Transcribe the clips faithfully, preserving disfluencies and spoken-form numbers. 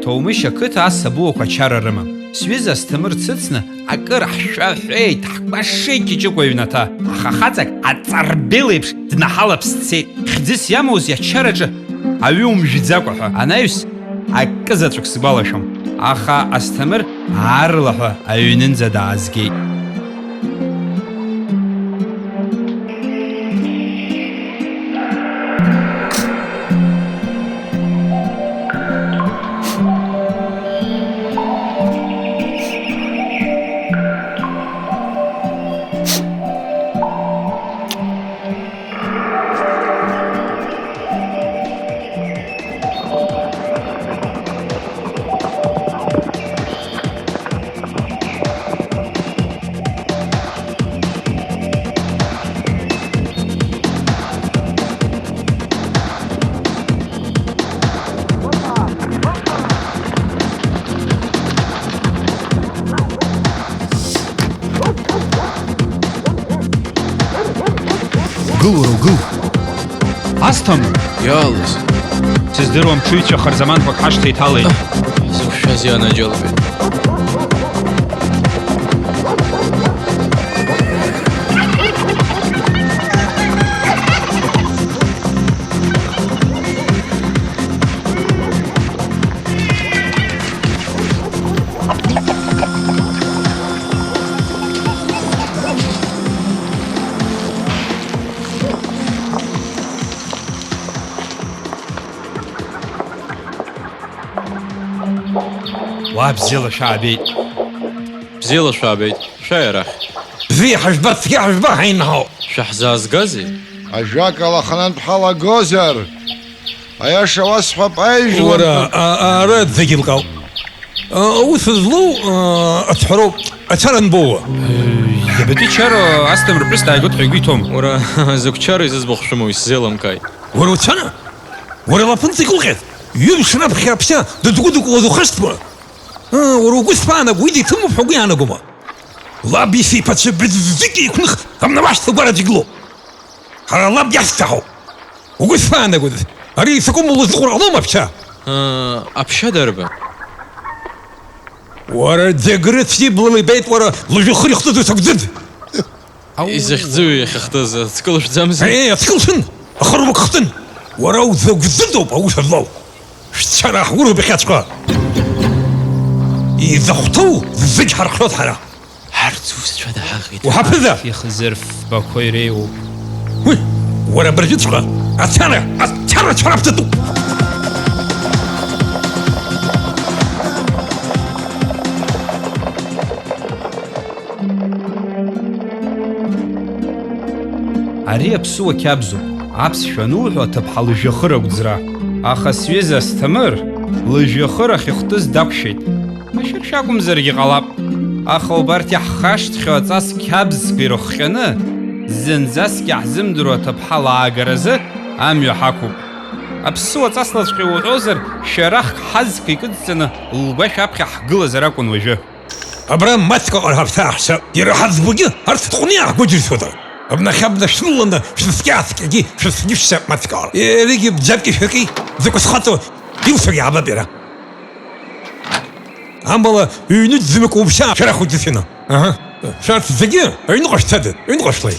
Ҭоумышь ақыҭа ас абуақәа ачара рымам. Сҩыза Асҭамыр дсыцны, акыр ҳшәаҳәеит, ҳкәашеит Ҷыҷыкәа иҩнаҭа, аха хаҵак аҵарбел еиԥш днаҳалаԥс дцеит. Хьӡыс иамоузеи ачараҿы аҩы умжәӡакәа ҳәа. Анаҩс, акы заҵәык сгәалашәом, аха Асҭамыр аарлаҳәа аҩнынӡа даазгеит. Угыл, уара, угыл! Асҭамыр! Иаалыз? Сыздыруам, ҽыҩцәа харзаманқәак ҳашҭа иҭалеит. Ҳзықәшәаз ианаџьалбеит. Уа, бзиала шәаабеит. Бзиала шәаабеит. Шәааи арахь. Бзиа ҳажәба, цқьа ҳажәба, ҳаинаҳау. Шәаҳзаазгазеи? Ажәакала, аханатә ҳалагозар, аиаша уасҳәап, аижәлантәи. Уара, а-, а-, ара зегьы лкаауп. А, аус злоу, а, ацҳароуп, ачара анбоуа? Иабатәи чара, Асҭамыр ԥҳәыс дааигоит ҳәа игәы иҭоума? Уара, закә чара изызбахә шәымоу, исзеилымкааит. Уара уцәана? Уара лафынҵа икылҟьаз? Ҩымш раԥхьа аԥшьа дыдгәыдыкәлаз ухашҭма? Аа, уара угәы сԥаанаго, уи диҭымуп ҳәа угәы иаанагома? Лаб исеиԥацәа быӡӡык еиқәных, амнавашьҭа гәараҿ игылоуп. Ҳара лаб иацҭаҳауп. Угәы сԥаанагоз, ари исакәым улызныҟәра ҟалома аԥшьа? Аа, аԥшьа дарбан? Уара Џьагрыц иблала ибеит, уара лыжәҩахыр ихтыз усакәӡыӡ! Изахьӡу иахьахтыз, ацкы лшәӡамзи? Е, ацкы лшәын, ахырбак хтын. Уара узакәӡыӡоуп аус злоу? Шәцара ҳгәыроуп иахьаҵәҟьа. Изахәҭоу зегь ҳархиоит ҳара. Ҳарҭ зусҭцәада ҳаӷеит. Уҳаԥыда! Ихзырфбақәа иреиуоуп. Уи, уара абыржәыҵәҟьа ацара, ацара цәараԥҵатәуп! Ари аԥсуа қьабзуп, аԥсшәа ануҳәо, аҭыԥҳа лыжәҩахыр агәӡра. Аха сҩыза Асҭамыр лыжәҩахыр ахьыхтыз дақәшәеит. Машәыршәа акәымзаргьы ҟалап. Аха убарҭ иаҳхашҭхьоу аҵас қьабзқәа ирыхҟьаны, зынӡаск иаҳзымдыруа аҭыԥҳа лаагаразы амҩа ҳақәуп. Аԥсуа ҵаслаҵәҟьа уҳәозар, шәарахк ҳазқәа икыдҵаны лгәашә аԥхьа ҳгылазар акәын уажәы. Абра маҷк аҟара ҳаԥсы ааҳшьап. Иара ҳаӡбогьы арҭ ҭҟәны иааҳго џьыршьода. Абнахь абна шәныланы шәыскьааскьагьы шәысгьышәшьап маҷк аҟара. Егьи бџьарки шәаки закәу схаҵоу илшар иаабап иара. Амала ҩнуӡӡамҩак уԥшьаа шәарахуеит зыфҩаны. Аҳа. Шәарҭ зегьы аҩныҟа шәцада, аҩныҟа шәлеи.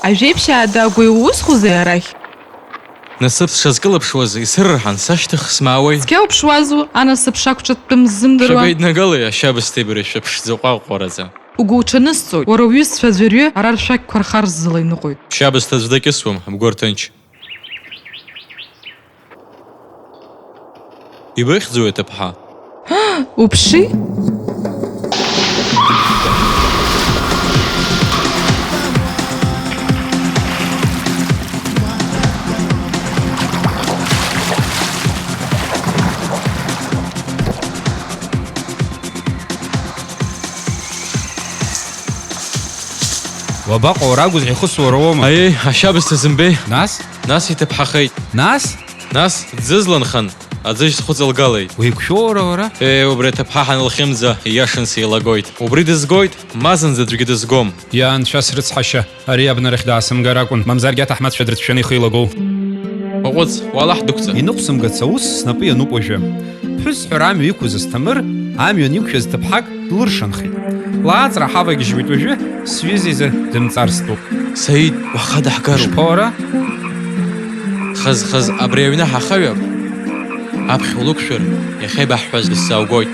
Ажәеиԥшьаа дагәа иуусхәузеи арахь? Насыԥ сшазкылыԥшуаз исырырҳан, сашьҭахь смаауеи? Цқьа уԥшуазу, анасыԥ шақәҿыҭтәым ззымдыруа? Шәабеиднагалеи, ашьабсҭеи бареи шәыԥшӡа ҟәаҟәараӡа? Угәуҽанысҵоит, уара уҩызцәа аӡәырҩы ара ршәақьқәа рхарззыла иныҟәоит. Шьабсҭа аӡә дакьысуам, бгәы рҭынч. Ибыхьӡуи аҭыԥҳа? Уԥши? Уабаҟоу, уара акәызар ихысуа уара уоума? Аиеи, ашьабсҭа зымбеи? Нас? Нас иҭыԥҳахеит. Нас? Нас дзызланхан, аӡыжь схәыҵалгалеит. Уеиқәшәоура уара? Е, убри аҭыԥҳа ҳанылхьымӡа, ииашан сеилагоит. Убри дызгоит, ма зынӡа аӡәгьы дызгом. Иа, анцәа срыцҳашьа, ари абнарахь даасымгар акәын, мамзаргьы аҭаҳмадцәа дрыцәшәаны ихы еилагоу. Уаҟәыҵ, уалаҳ дықәҵа. Инықәсымгац аус снапы иануп уажәы. Ԥҳәыс ҳәара амҩа иқәыз Асҭамыр, амҩан иқәшәаз ҭыԥҳак длыршанхеит. Лааҵра ҳавагьежьуеит уажәы, сҩыза изы дымҵарстәуп. Саид, уаха даҳгароуп. Ишԥа уара? Хаз-хаз абри аҩны ҳахаҩап. Аԥхьа улықәшәар, иахьа ибаҳҳәаз исзааугоит.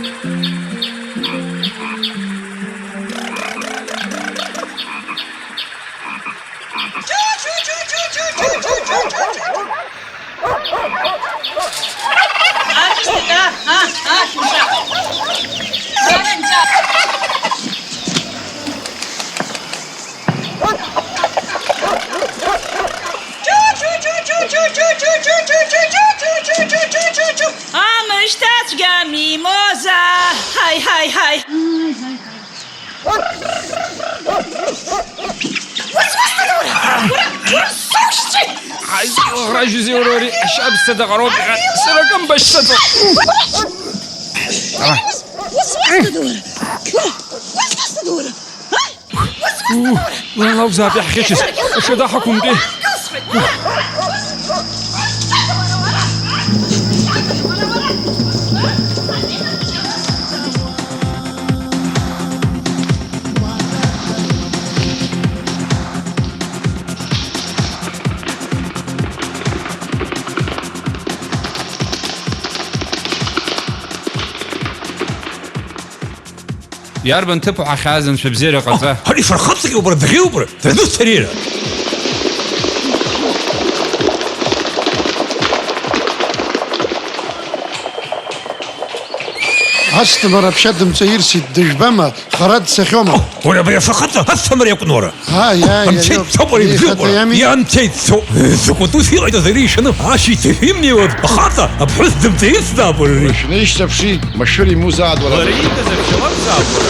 Амышьҭацәгьа мимоза! Ҳаи, ҳаи, ҳаи! Ҳаи, илаӷражьызеи уара ари, ашьабсҭа даҟароуп, сара акы мбашьцаӡом. Лара лакәзаап иаҳхьычыз, аҽада ҳақәымтәеи. Иарбан ҭыԥ уҳахьааз, анцәа бзиара ҟаҵа! Ари фырхаҵак иоуп, дӷьеиуп, дадуцарира! Асҭамыр аԥша дымҵаирсит, дыжәбама, хара дцахьоума? Уара абри афырхаҵа Асҭамыр иакәын уара! Ааи, ааи, Анцәа ааи, ицоуп, уара ибзиоуп, ихаҭа уара! Иами. Ианцәа ицоуп! Закәытә ус иҟаиҵаз ари ишаны, ашьыжь имнеиуаз ахаҵа аԥҳәыс дымҵаирсзаап уара ари! Уашәны ишьҭаԥши, машәыр имузаат уара! Лара ииҭаз аԥшьа лакәзаап уара!